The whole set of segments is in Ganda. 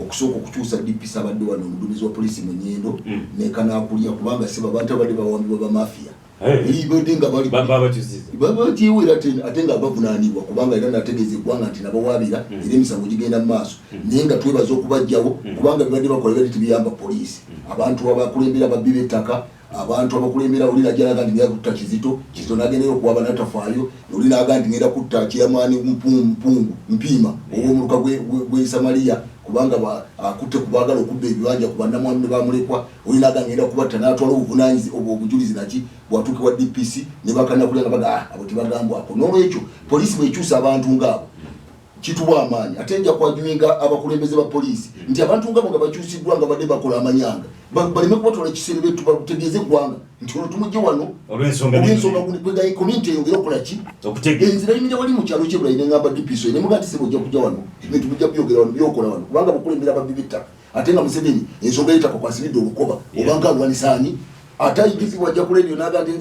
Okusooka okukyusa DPC abadde wano, omuduumizi wa poliisi mu Nyendo nekanakulya, kubanga seba abantu abadde bawambibwa bamafiya badde nga bali Babakyusiza. Babakiwe ate nga bavunaanibwa, kubanga era nategeeza eggwanga nti nabawaabira era emisango gigenda mu maaso. Naye nga twebaza okubajjawo, kubanga bibadde bakola bibadde tebiyamba poliisi. Abantu abakulembera ababbi b'ettaka, abantu abakulembera, oli najalaga nti ngenda kutta Kizito, Kizito nagendayo okuwaba natafaayo. Oli naga nti ngenda kutta Chairman Mpungu Mpiima ow'omuluka gwe Samaliya, kubanga akutte kubaagala okubba ebibanja ku bannamwandu ne bamulekwa. Oli naga ngenda kubatta, n'atwala obuvunaanyizi obwo, obujulizi naki. Bwatuuka wa DPC ne bakanakulya nga baga, "Ah, abo tebagambwako." N'olwekyo poliisi bwekyusa abantu ngaabo kituwa amaanyi. Ate nja kwajuinga abakulembeze ba poliisi nti abantu ngabo nga bakyusiddwa, nga badde bakola amanyanga, baleme kubatwala ekiserebetu, bategeeze eggwanga nti ono tumugye wano olw'ensonga olw'ensonga kwega community eyongere okukola ki? Okutegeera. Enzira yimirira wali mu kyalo kyebulayi neŋŋamba DPC nemuga nti, "Sebo, ojja kujja wano, ebintu mujja byogera wano, byokola wano," kubanga bukulembera ababbi b'ettaka, ate nga Museveni ensonga y'ettaka kwasibidde olukoba. Obanga alwanisaani ate ayigizibwa, ajja ku radio naga nti,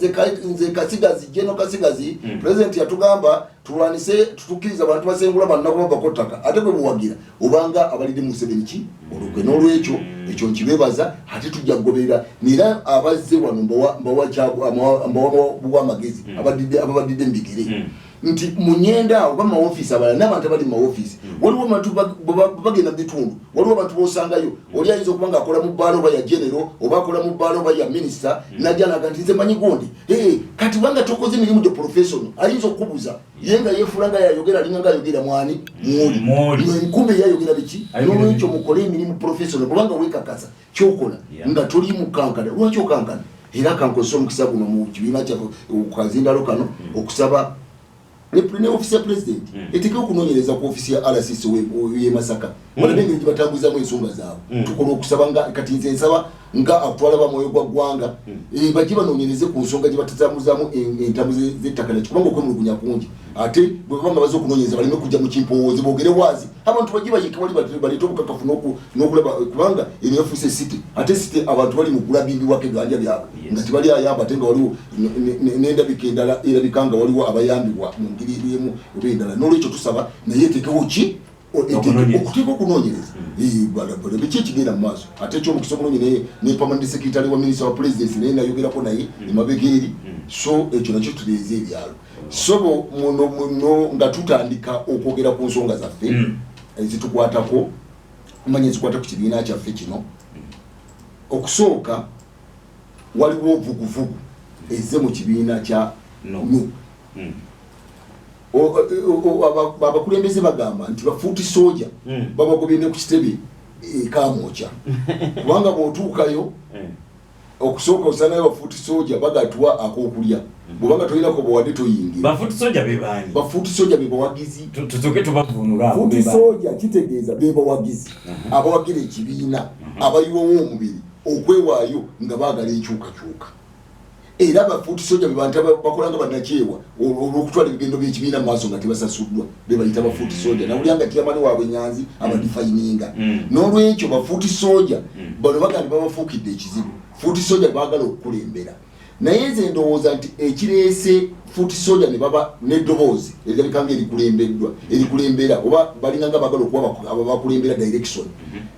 "Nze Kasigazi, General Kasigazi, president yatugamba tulwanise, tutukkiriza abantu basengula bannakubabako ttaka." Ate bwe muwagira obanga abalidde Museveni ki olukwe. N'olwekyo ekyo nkibebaza, ate tujja kugoberera nera abazze wano. Mbawa amagezi ababadidde mu bigere nti munyenda awo oba mumaofiisi abalala n'abantu abali mu maofiisi, waliwo abantu bagenda mu bitundu, waliwo abantu bosangayo. Oli ayinza okuba nga akola mu bbaala oba ya general, oba akola mu bbaala oba ya minisita, najja naga nti, "Nze manyi gundi." Eh, kati banga tokoze emirimu gyo professional, ayinza okukubuza ye nga yefuula nga yayogera, alinga nga ayogera mwani mwoli. Mwoli. Enkumbi yayogera biki? Ayogera. N'olwekyo mukole emirimu professional, kubanga wekakasa kyokola nga toli mukankana. Lwaki okankana? Era kankozesa omukisa guno mu kibiina kyaffe kazindalo kano okusaba ne ofisi ya president etekewo okunoonyereza ku ofisi ya RCC ye Masaka, balabe engeri gyebatambuzamu ensonga zaabwe. Tukola okusaba nga kati nze nsaba nga atwala bamwoyo gwa ggwanga, bajje banoonyereze ku nsonga gye batatambuzamu entambuza z'ettaka naki, kubanga okwemulugunya kungi. Ate bwe baba nga baze okunoonyereza, baleme kujja mu kimpowooze, boogere waazi, abantu bajje bayiike wali, baleete obukakafu n'okulaba, kubanga eno yafuuse city, ate city abantu bali mu kulabimbibwako ebibanja byabwe nga tebali ayamba, ate nga waliwo n'endabika endala erabika nga waliwo abayambibwa mu ngeri emu oba endala. N'olwekyo tusaba naye eteekewo ki? Okunoonyereza. Okuteeka okunoonyereza. Balabe biki ekigenda mu maaso. Ate ekyomukisa omulungi ne permanent secretary wa minister wa presidency naye nayogerako naye emabega eri, so ekyo nakyo tutereeza ebyalo. Sobo muno muno nga tutandika okwogera ku nsonga zaffe ezitukwatako, manya ezikwata ku kibiina kyaffe kino, okusooka waliwo vuguvugu ezze mu kibiina kya No. NUP. Abakulembeze bagamba nti ba foot soldier babagobye ne ku kitebe ekamwokya, kubanga bw'otuukayo okusooka osanayo ba foot soldier bagatuwa akokulya, bwobanga tolinako bwewadde toyingira. Ba foot soldier be baani? Ba foot soldier be bawagizi. Tusooke tubavvuunula abo Foot be baani. soldier kitegeeza be bawagizi abawagira ekibiina, abayiwawo omubiri okwewaayo nga baagala enkyukakyuka. Era ba foot soldier be bantu bakola nga bannakyewa olw'okutwala ebigendo by'ekibiina mu maaso nga tebasasuddwa, be bayita ba foot soldier. Nawulira nga chairman waabwe Nyanzi abadefininga. N'olwekyo ba foot soldier bano bagamba nti babafuukidde ekizibu. Foot soldier baagala okukulembera, naye nze ndowooza nti ekireese foot soldier ne baba n'eddoboozi erirabika nga erikulembeddwa, erikulembera, oba balinga nga baagala okuwa ababakulembera direction,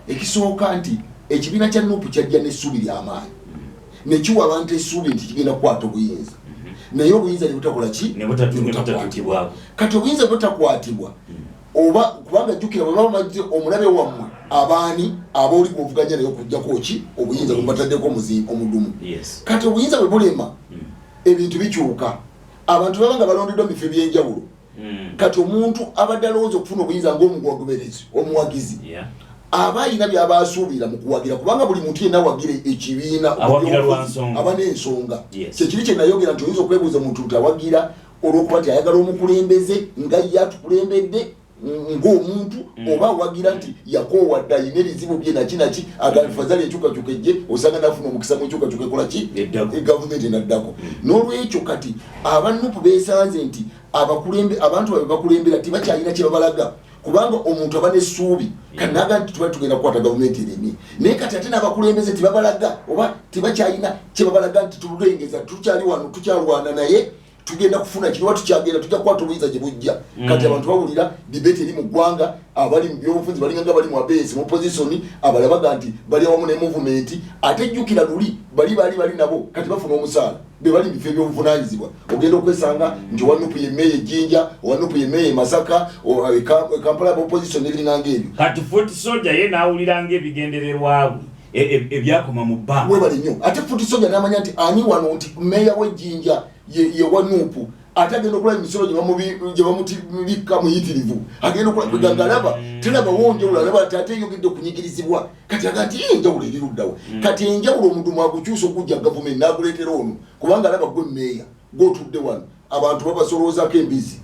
ekisooka nti ekibiina kya NUP kyajja n'essuubi ly'amaanyi, nekiwa abantu essuubi nti kigenda kukwata obuyinza, naye obuyinza ne butakola ki? Ne Ne ne butakwatibwa. butatuukibwako. Kati obuyinza butakwatibwa oba kubanga jjukira bwe baba bajje omulabe wammwe abaani abooli gwovuganya naye okugjako ki? Obuyinza bwe bataddeko omudumu. Kati obuyinza bwe bulema, ebintu bikyuka, abantu baba nga balondeddwa mu bifo ebyenjawulo. Kati omuntu abadde alowooza okufuna obuyinza ng'omugoberezi, omuwagizi, aba ayina byaba asuubira mu kuwagira, kubanga buli muntu yenna awagira ekibiina Awagira lwa nsonga. aba n'ensonga. Kyekiri kye nayogera nti oyinza okwebuuza omuntu nti awagira olw'okuba nti ayagala omukulembeze nga ye atukulembedde ng'omuntu, oba awagira nti yakoowa dda, ayina ebizibu bye naki naki, agafazali enkyukakyuka ejje, osanga nafuna omukisa mu nkyukakyuka ekola ki? Eddako. Gavumenti enaddako. N'olwekyo kati aba NUP beesanze nti abakulembe, abantu babe bakulembera tebakyalina kye babalaga, kubanga omuntu aba n'essuubi kati naga nti tuba tugenda kukwata gavumenti eremye, naye kati ate n'abakulembeze tebabalaga oba tebakyalina kye babalaga nti tulengeza, tukyali wano, tukyalwana, naye Tugenda kufuna kino, tukyagenda, tujja kukwata obuyinza gye bujja. Kati abantu bawulira debate eri mu ggwanga, abali mu byobufuzi balinga nga bali mu abeesi mu opposition, abalala baga nti bali awamu ne movement. Ate jjukira luli bali baali bali nabo, kati bafuna omusaala, be bali mu bifo ebyobuvunanyizibwa. Ogenda okwesanga nti owa NUP ye meeya ejjinja, owa NUP ye meeya e Masaka, e Kampala, aba opposition n'ebiringanga ebyo. Kati foot soldier ye n'awuliranga ebigendererwa bwe ebyakoma mu bbanga. Webale nnyo. Ate foot soldier n'amanya nti ani wano, nti meeya w'ejjinja ye wa NUP, ate agenda okulaba emisolo gye bamutibikka muyitirivu, agenda okulaba nga alaba terabawo njawulo, alaba ati ate eyogedde okunyigirizibwa. Kati aga nti, "Ye, enjawulo eri luddawa?" Kati enjawulo omudumu agukyusa okujja gavumenti n'aguleetera ono, kubanga alaba gwe meeya gwotudde wano, abantu babasoloozaako embizi,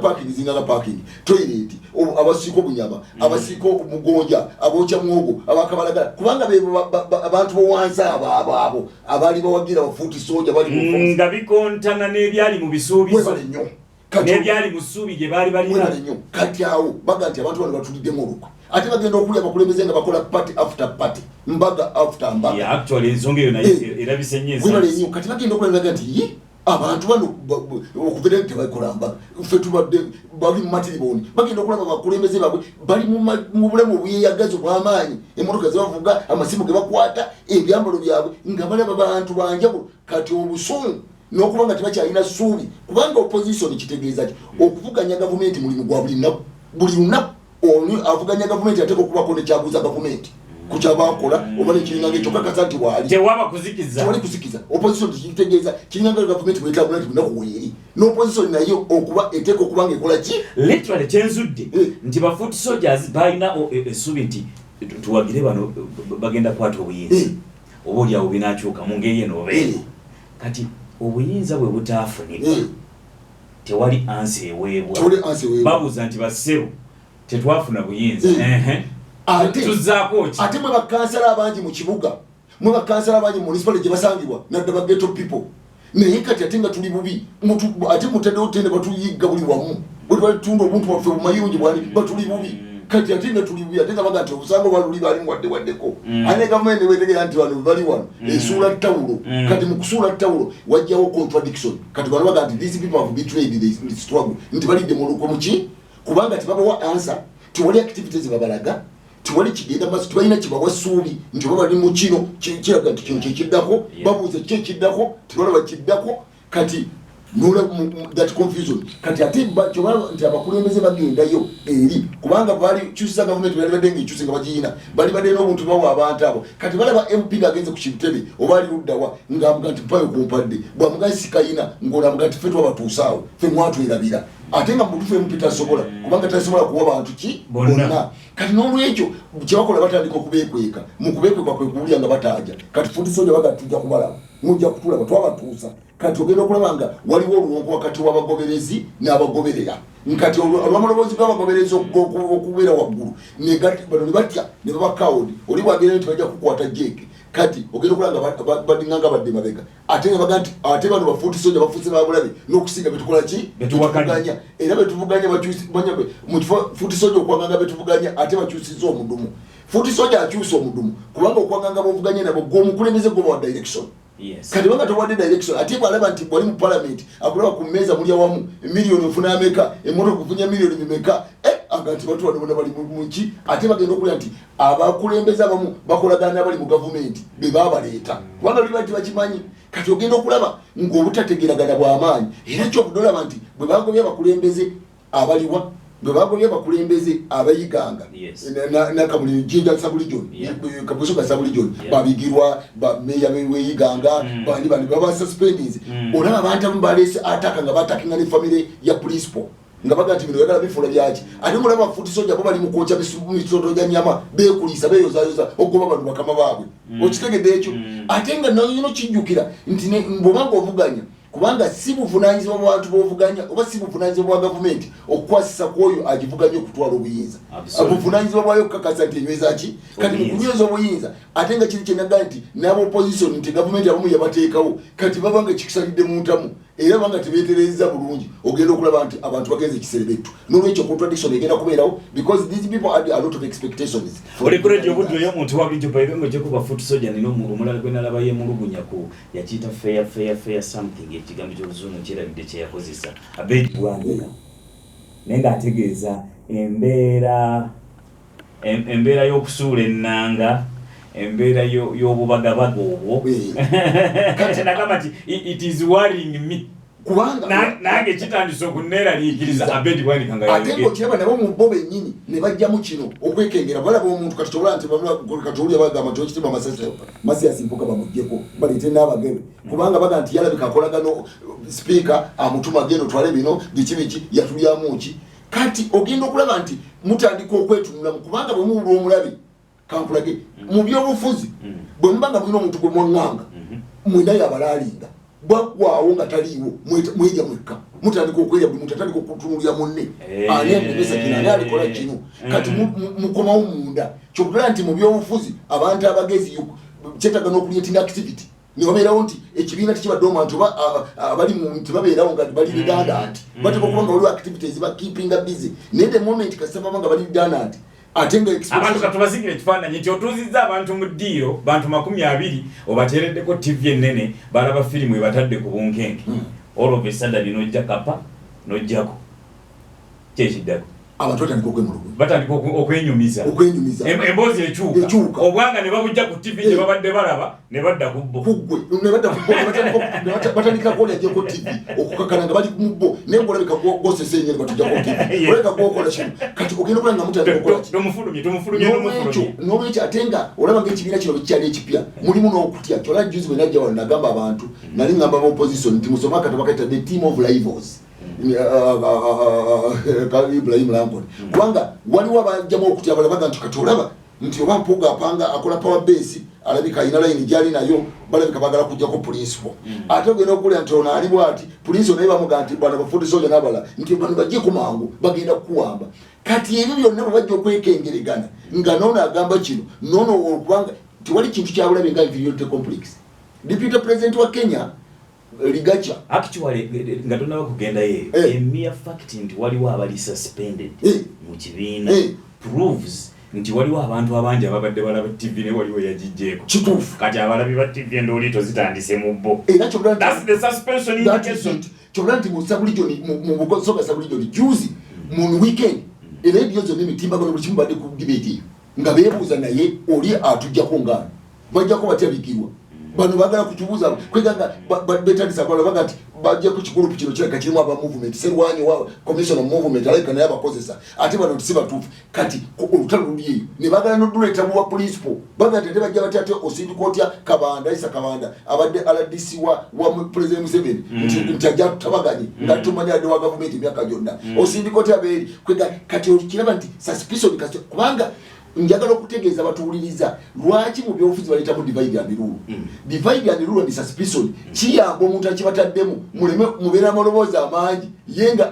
parking zinganga parking, toilet, abasiika obunyama, abasiika omugonja, abookya mwogo, abakabalagala, kubanga bebo abantu bowansi abo abo abo abaali bawagira ba foot soldier bali mu force. Nga bikontana n'ebyali mu bisuubizo. Webale nnyo. Kati n'ebyali mu ssuubi gye baali balina. Webale nnyo. Kati awo baga nti abantu bano batuliddemu olukwe, ate bagenda okulya abakulembeze nga bakola party after party, mbaga after mbaga. Yeah, actually ensonga eyo naye erabise nnyo webale ensangi. nnyo. Kati bagenda okulya nti, "Ye, abantu bano okubeera nti tebakola mbaga, ffe tubadde bali mu matiriboni." Bagenda okulaba abakulembeze baabwe bali mu bulamu obweyagaza obw'amaanyi, emmotoka zebavuga, amasimu ge bakwata, ebyambalo byabwe, nga balaba bantu banjawulo. Kati obusungu n'okuba nga tebakyalina ssuubi, kubanga opposition kitegeeza ki? Okuvuganya gavumenti mulimu gwa buli lunaku, buli lunaku. Oni avuganya gavumenti ateeka okubako nekyabuuza gavumenti ku kyabakola oba nekiringa ngaekyo, kakasa nti waali. Tewaba kuzikiza. Tewali kuzikiza. Opposition tekitegeeza kiringa nga gavumenti bwetambula nti lunaku weeri n'opposition nayo okuba eteeka okuba nga ekola ki? Literally kyenzudde nti ba foot soldiers balina essuubi nti tuwagire bano, bagenda kukwata obuyinza, oba oliawo binakyuka mu ngeri eno oba eno. Kati obuyinza bwe butaafunibwa, tewali answer eweebwa. Tewali answer eweebwa. Babuuza nti, "Bassebo, tetwafuna buyinza." Ehe. Ate tuzzaako ki? Ate mwe bakansala abangi mu kibuga, mwe bakansala abangi mu municipality gye basangibwa, naddala ghetto people. Naye kati ate nga tuli bubi, ate mutaddewo tende, batuyigga buli wamu, bwe batunda obuntu bwaffe bumayirungi bwani, batuli bubi. Kati ate nga tuli bubi, ate nga baga nti obusanga obwaluli bali muwadde waddeko, ate gavumenti wetegera nti bano bali wano, esuula ttawulo. Kati mu kusuula ttawulo wajjawo contradiction. Kati bano baga nti these people have betrayed the struggle, nti balidde mu lukwe muki, kubanga tebabawa answer, tewali activities babalaga, tewali kigenda maaso, tebalina kibawa ssuubi nti oba bali mu kino kiraga nti kino kyekiddako. Babuuza ki ekiddako, tebalaba kiddako. Kati nolaba that confusion. Kati ate kyobalaba nti abakulembeze bagendayo eri, kubanga bali kyusiza gavumenti, bali badde ngaekyuse nga bagiyina, bali badde n'obuntu bawa abantu abo. Kati balaba MP ng'agenze ku kitebe oba ali luddawa, ng'amuga nti, "Mpayo kumpadde," bwamuga sikayina, ng'onamuga nti, "Ffe twabatuusaawo, ffe mwatwerabira." Ate nga mubutuufu MP tasobola, kubanga tasobola kuwa bantu ki? Bonna. Bonna. Kati n'olwekyo kyebakola, batandika okubeekweka. Mu kubeekweka kwe kuwulira nga bataaja. Kati foot soldier baga, "Tujja kubalaba, mujja kutulaba, twabatuusa." Kati ogenda okulaba nga waliwo oluwonko wakati w'abagoberezi n'abagoberera. Nkati olw'amaloboozi g'abagoberezi okubeera waggulu, bano ne batya ne baba cowed. Oli bwagenda nti bajja kukwata jeke, kati ogenda okulaba nga badinga nga badde mabega. Ate nga baga nti ate bano ba foot soldier bafuuse babulabe n'okusinga betukola ki? Betuwakanya. Betuvuganya. Era betuvuganya mu kifo foot soldier okwanganga betuvuganya, ate bakyusiza omudumu. Foot soldier akyusa omudumu, kubanga okwanganga bovuganya nabo, gwe omukulembeze gwe bawa direction. Kati banga towadde direction, ate bwalaba nti bwali mu parliament, akulaba ku mmeeza muli awamu, emiliyoni ofuna ameka, emmotoka ofunya miliyoni bimeka, aga nti bantu bano bona bali muki. Ate bagenda okulya nti abakulembeze abamu bakolagana n'abali mu gavumenti be babaleeta, kubanga luli bali tebakimanyi. Kati ogenda okulaba ng'obutategeragana bw'amaanyi. Era kyobudde olaba nti bwe bagobye abakulembeze abaliwa, bwe bagobye abakulembeze abayiganga nakamuli Jinja sub-region, Kabusoga sub-region, babigirwa bameya weyiganga, bandi bandi baba suspendings. Olaba abantu abamu baleese ataka nga batakinga ne family ya principal, nga baga nti bino oyagala bifuula byaki. Ate mulaba foot soldier bo bali mu kwokya misoto gya nyama, beekuliisa, beeyozayoza okugoba bano bakama baabwe. Okitegedde ekyo? Ate nga nayino kijjukira nti bw'obanga ovuganya, kubanga si buvunanyizibwa bwa bantu b'ovuganya oba si buvunanyizibwa bwa gavumenti okukwasisa ku oyo agivuganya okutwala obuyinza. Obuvunanyizibwa bwayo okukakasa nti enyweza ki. Kati mu Obuyinza. kunyweza obuyinza, ate nga kiri kyenaga nti n'aba opposition nti gavumenti abamu yabateekawo, kati baba nga kikisalidde mu ntamu. Era banga tebetereza bulungi, ogenda okulaba nti abantu bagenze ekiserebettu. Nolwekyo contradiction egenda kubeerawo because these people had a lot of expectations. Oli ku Radio Buddu ey'omuntu wa bulijjo. By the way, ng'ojja kuba foot soldier, nina omulala gwe nalaba yeemulugunya ku yakiyita fair something, ekigambo ky'Oluzungu kyerabidde kye yakozesa, Abedi Bwanika, naye ng'ategeeza embeera y'okusuula ennanga, embeera y'obubagabaga obwo. Kati nagamba nti it is worrying me. Kubanga Nange kitandise okuneeraliikiriza, Abedi Bwanika nga ate yayogera. Ng'okiraba nabo mu bo bennyini ne bajjamu kino okwekengera, balaba omuntu kati kyobola nti kati olya bagamba nti Oweekitiibwa Mathias Mpuuga bamuggyeko, baleete n'abagebe, kubanga baga nti yalabika akolagano sipiika amutuma, genda otwale bino, biki biki, yatulyamu ki. Kati ogenda okulaba nti mutandika okwetunulamu, kubanga bwe muwulwa omulabe, kankulage mu byobufuzi, bwe muba nga mulina omuntu gwe mwaŋŋanga, mwena yabalaalinga, bwaggwawo nga taliiwo, mwerya mwekka, mutandika okwerya, buli muntu atandika okutunulira munne, ani anemesa kino, ani alikola kino. Kati mukomawo munda. Kyokutala nti mu byobufuzi abantu abagezi kyetaaga n'okucreating activity nebabeerawo nti ekibiina tekibadde omu nti oba abali tebabeerawo nga bali redundant, bateeka okuba nga waliwo activities bakeepinga busy. Naye the moment kasita baba nga bali redundant, ate nga Abantu katubasigire ekifaananyi nti otuuzizza abantu mu ddiiro, bantu 20, obateereddeko TV ennene, balaba firimu ebatadde ku bunkenke. All of a sudden nojja kapa nojjako kyekiddako. Abantu batandika okwemulugunya. Batandika okwenyumiza. Okwenyumiza. Emboozi ekyuka. Ekyuka. Obwanga ne babujja ku TV gye babadde balaba ne badda ku bo. Kuggwe ne badda ku bo, ne batandika kwoli ajjeko TV, okukakana nga bali mu bo, naye ng'olabika gwosesa enyo ne batujjako TV, olabika gwokola kino. Kati ogenda okulaba nga mutandika okukola ki? Tomufulumye, tomufulumye. N'olwekyo Tomufulumye. N'olwekyo ate nga olaba ngaekibiina kino bwekikyali ekipya, mulimu n'okutya. Kyola juzi bwe najja wano nagamba abantu, nali ngamba ba opposition nti musome akatabo akaita The Team of Rivals, ka Ibrahim Lankon, kubanga waliwo abajjamu okutya, abalabaga nti kati olaba nti oba Mpuuga apanga akola power base, alabika alina layini gyali nayo, balabika bagala kujjako principal. Ate ogenda okulya nti ono ali bwati principal, naye bamuga nti bano ba foot soldier n'abalala nti bano bajjeko mangu, bagenda kukuwamba. Kati ebyo byonna bwe bajja okwekengeregana nga noono agamba kino noono, okubanga tewali kintu kyabulabe nga inferiority complex. Deputy president wa Kenya, Rigathi. Actually, nga tonaba kugendayo eyo, a mere fact nti waliwo abali suspended mu kibiina proves nti waliwo abantu abangi ababadde balaba TV ne waliwo yagijjeeko. Kituufu. Kati abalabi ba TV endooliito zitandise mu bo. Era kyobula nti That's the suspension That is indication. it. Kyobula nti mu sub-region, mu Busoga sub-region, juzi mu weekend erediyo zonna, emitimbagano, buli kimu badde ku debate eyo nga beebuuza, naye oli atujjako ngaani, bajjako batya Bigirwa? Bano bagala kutubuuza kweganga betandisa abalala baga nti bajja ku kigulupu kino, kirabika kirimu aba movement, Serwanyi wa commission of movement alabika naye abakozesa, ate bano nti si batuufu. Kati olutalo luli eyo ne bagala noduleeta muwa principal, baga nti ate bajja batya, ate osindika otya Kabanda, Isa Kabanda abadde RDC wa President Museveni, nti ajja tutabaganye nga tumanya adde wa gavumenti emyaka gyonna, osindika otya abeeri kwega? Kati okiraba nti suspicion kasi, kubanga njagala okutegeeza batuwuliriza lwaki mu byobufuzi baleetamu divide and rule. Divide and rule and suspicion kiyamba omuntu akibataddemu muleme mubeera amaloboozi amangi, ye nga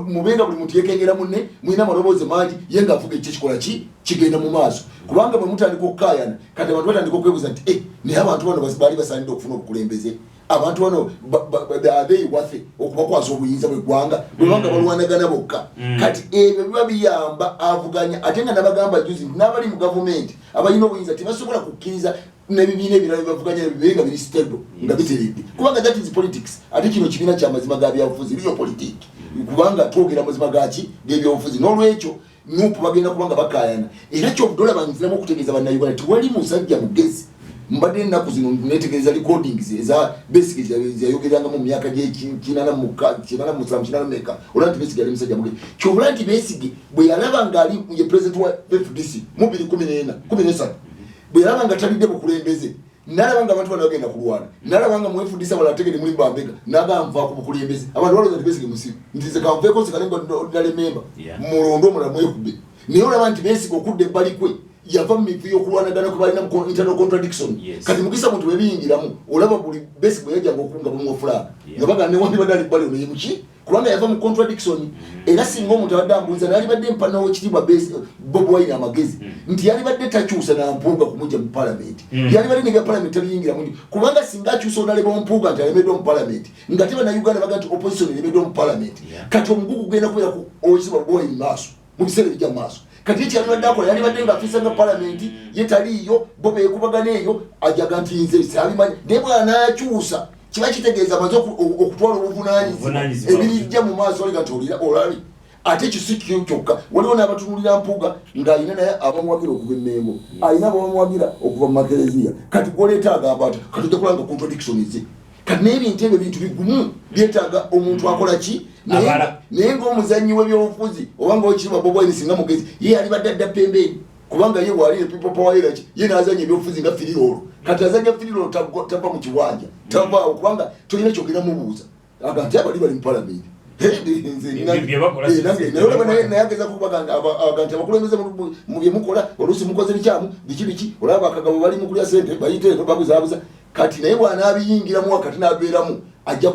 mubenga buli muntu yekengera munne, mulina amaloboozi mangi, ye nga avuga ekyo kikola ki kigenda mu maaso. Kubanga bwe mutandika okukaayana, kati abantu batandika okwebuuza nti, "Eh, naye abantu bano baali basaanidde okufuna obukulembeze? Abantu bano abeeyiwaffe okubakwasa obuyinza bweggwanga bwebanga balwanagana bokka?" Kati ebyo biba biyamba avuganya. Ate nga nabagamba juzi nti n'abali mu gavumenti abalina obuyinza tebasobola kukkiriza n'ebibiina ebirala bibavuganya bibe nga biri stable, nga biteredde, kubanga that is politics. Ate kino kibiina kya mazima ga byabufuzi, real politic, kubanga twogera amazima gaki g'ebyobufuzi. N'olwekyo NUP bagenda kuba nga bakayana. Era kyobudde banziramu okutegeeza Bannayuganda, tewali musajja mugezi. Mbadde ennaku zino netegereza recordings eza Besigye zeyayogerangamu mu myaka gye 87, 80 meka. Olaba nti Besigye yali musajja mugezi. Kyobula nti Besigye bwe yalaba ngaali ye president wa FDC mu 2014 13, bwe yalaba nga talidde bukulembeze, nalaba nga abantu bano bagenda kulwana, nalaba nga mu FDC abalala tegere muli bambega, nagamba nva ku bukulembeze. Abantu balowooza nti Besigye musiru, nti nze kanveeko nsigale nga nalememba, mulonde omulala mwekube. Naye olaba nti Besigye okudda ebbali kwe Yava mu mivuyo okulwanagana kwe balina mu internal contradiction. Kati Mukisa Muntu bwebiyingiramu, olaba buli besi bwe yajjanga okunga bamuwa flag, nga bagamba newandibadde ali bbali ono ye muki, kubanga yava mu contradiction. Era singa omuntu abadde ambuuza, nalibadde mpanawo ekitiibwa Bobi Wine amagezi nti yalibadde takyusa na Mpuuga kumujja mu palamenti. Yalibadde nebya palamenti tabiyingiramu, kubanga singa akyusa onaleba Mpuuga nti alemeddwa mu palamenti, nga te Bannayuganda baga nti opposition eremeddwa mu palamenti, kati omugugu gugenda kubeera ku owekitiibwa Bobi Wine maaso mu biseera ebijja mu maaso. Kati ekyalibadde akola, yalibadde nga afiisa nga palamenti ye taliiyo, bo beekubagana eyo, ajaga nti nze sabimanyi. Naye bw'anaakyusa, kiba kitegeeza amaze okutwala obuvunanyizibwa Obuvunanyizibwa. ebirijja mu maaso. Oli kati olira olabi ate ekyo si kyo kyokka, waliwo n'abatunulira Mpuuga ng'alina naye abamuwagira okuva Emmengo, alina abamuwagira okuva mu makereziya. Kati gwoleeta agamba ati kati ojja kulaba nga contradiction ze. Kati naye ebintu ebyo bintu bigumu, byetaaga omuntu akola ki? Abala. Naye ng'omuzannyi w'ebyobufuzi oba ngaokirima Bobi Wine, singa mugezi, ye yalibadde adda pembeeni, kubanga ye waali ne people power era ki, ye n'azanya ebyobufuzi nga free roll. Kati azanya free roll, tava mu kiwanja, tavaawo, kubanga tolina kyogenda mubuuza. Aga nti abali bali mu palamenti. Bye bakola Naye olaba naye ageza kubaga aga nti abakulembeze mu bye mukola oluusi mukoze bikyamu, biki biki. Olaba akagabo bali mu kulya sente, bayite eno babuzaabuza. Kati naye bw'anaabiyingiramu wakati n'abeeramu, ajja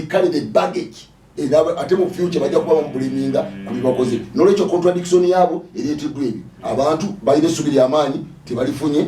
carry the baggage. Era ate mu future bajja kuba bamublaminga ku byebakoze. Nolwekyo contradiction yaabo ereeteddwa ebyo. Abantu balina essubi lyamaanyi, tebalifunye,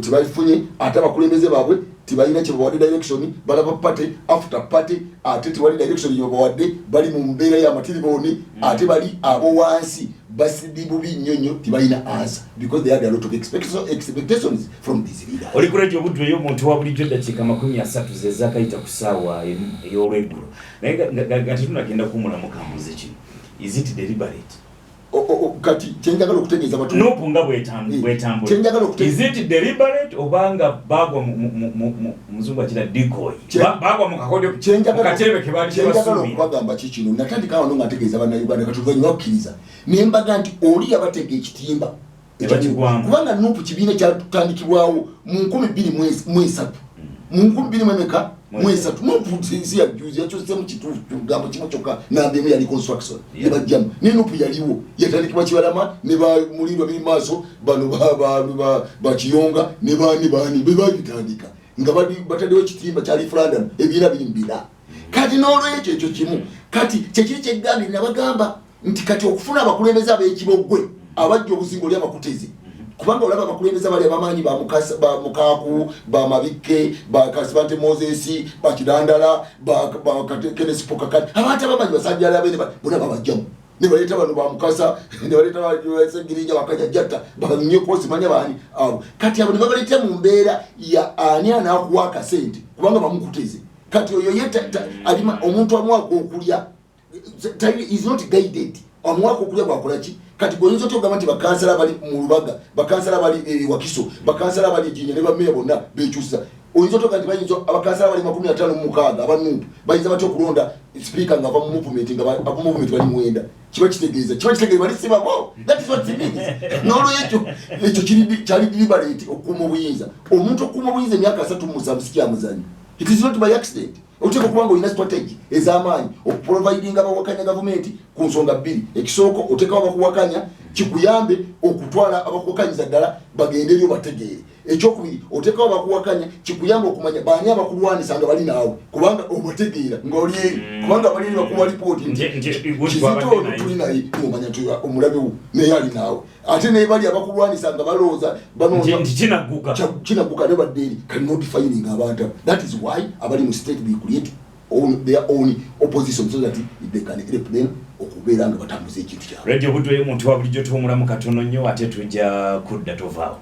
tebalifunye. Ate abakulembeze baabwe tebalina kyebawadde direction. Balaba party after party, ate tewali direction gyebabawadde. Bali mu mbeera y'amatiriboni, ate bali abo wansi basidi bubi nnyo nnyo, tebalina answer because they had a lot of expectations from these leaders. Oli ku Radio Buddu ey'omuntu wa bulijjo. Eddakiika 30 zezakayita ku ssaawa 1 ey'olweggulo. Naye nga tetunagenda kuwumulamu, kambuze kino: is it deliberate? Kati kyenjagala okutegeeza batu NUP nga bwetambula, Kyenjagala is it deliberate obanga bagwa muzungu akira decoy? Bagwa mu kakodyo, mu katebe ke baali Kyenjagala tebasuubira. okubagamba kikino: natandika wano nga ntegeeza Bannayuganda, kati oluvannyuma bakkiriza, ne mbaga nti oli yabatega ekitimba. Ne bakigwamu. Kubanga NUP kibiina kyatandikibwawo mu 2003, mu nkumi bbiri mu emeka? Mu esatu. NUP si yajuzi, yakyusemu kituufu kigambo kimu kyokka, namba emu yali construction nebajjamu. Ne NUP yaliwo, yatandikibwa Kibalama ne Bamulindwa biri maaso bano Bakiyonga ne bani bani bebagitandika nga bataddewo ekitimba kya referendum, ebibiina biri mu bina. Kati n'olwekyo ekyo kimu kati kyekiri kyegambye nabagamba nti kati okufuna abakulembeze ab'ekibogwe abajja obuzinga oli abakuteze, kubanga olaba abakulembeze bali abamanyi, Bamukaku, Bamabikke, Bakasibante Moses, Bakidandala, Kenneth Pokakati, abantu abamanyi basajjala bene bonna babajjamu ne baleeta bano Bamukasa, ne baleeta Basegirinja, Bakajajjatta, Banyeko, simanya baani abo. Kati abo ne babaleeta mu mbeera ya ani anaakuwa akasente, kubanga bamukuteze. Kati oyo ye alima omuntu amuwaka okulya, is not guided. Amuwaka okulya bwakola ki? Kati gweoyinza otya ogamba nti bakansala bali mu Lubaga, bakansala bali Wakiso, bakansala bali Jinja ne bameya bonna bekyusa? Oyinza otya ogamba nti bayinza, abakansala bali 56 aba NUP bayinza batya okulonda sipiika nga ava mu movement, nga aba movement bali 9? Kiba kitegeeza bali sibabo. That is what it means. N'olwekyo ekyo kyali deliberate okukuuma obuyinza. Omuntu okukuuma obuyinza emyaka 37 si kyamuzanyo. It is not by accident. Oteeka okuba nga olina strategy ez'amaanyi okuprovidinga abawakanya gavumenti ku nsonga bbiri. Ekisooka, oteekawo abakuwakanya kikuyambe okutwala abakuwakanyiza ddala bagende eri obategeere. Ekyokubiri, oteekawo abakuwakanya kikuyambe okumanya baani abakulwanisa nga bali naawe, kubanga obategeera ng'oli eri, kubanga bali eri bakuwa lipooti nti Nti Kizito twabadde ono naye. tuli naye, omanya nti omulabe wo naye ali naawe. Ate naye bali abakulwanisa nga balowooza banoonya Nti kinagguka. Kinaguka ne badde eri cannot defining abantu abo. That is why abali mu state, they create their own opposition so that they can help them okubeera nga batambuza ekintu kyabwe. Radio Buddu ey'omuntu wa bulijjo. Tuwumulamu katono nnyo, ate tujja kudda, tovaawo.